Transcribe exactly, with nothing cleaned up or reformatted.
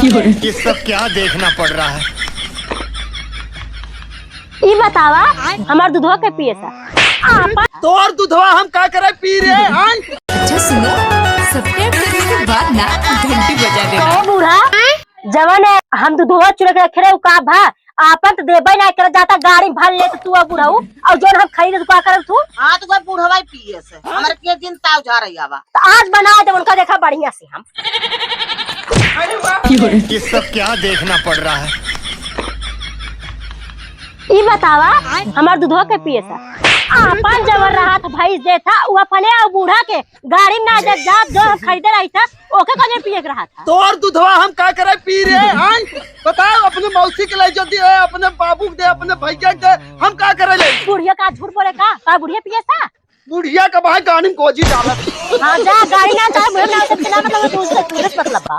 ये सब क्या देखना पड़ रहा है? ई बतावा, हमार दुधवा के पिए सा? आपन तोर दुधवा हम का करे पी रे, आय? अच्छा सुनो, सब्सक्राइब करने के बाद ना घंटी बजा देना। कहो बूढ़ा, जवन हम दुधवा चुरा के रखे रहे, उ का भा? आपन तो देबे ना करे, जाता गाड़ी में भर ले तो तू अब बुढ़ऊ, और जौन हम खरीदे तो का करब तू? हाँ, तो कोई बूढ़वा ही पिए से, हमरे के दिन ताव झा रही आवा। तो आज बना दे उनका, देखा बढ़िया से हम। ये सब क्या देखना पड़ रहा है? ई बतावा, हमार दुधवा के पिए सा? आपन जवन रहा था भैंस देत था, उ अपने और बूढ़ा के गाड़ी में ना जब जात जो हम खरीदे रही था, ओके कने पिए के रहा था। तोर दुधवा हम का करे पी रे, आय? बताओ, अपने मौसी के ले जो दे, अपने बाबू के दे, अपने भैया के दे, हम का करे ले? बुढ़िया का झूठ बोले का? का बुढ़िया पिए सा? बुढ़िया का भाई गाड़ी में गोजी डालत। हाँ, जा, गाड़ी ना चाहे, मुझे ना, उससे बिना मतलब, तू उससे, तू उससे मतलब बा।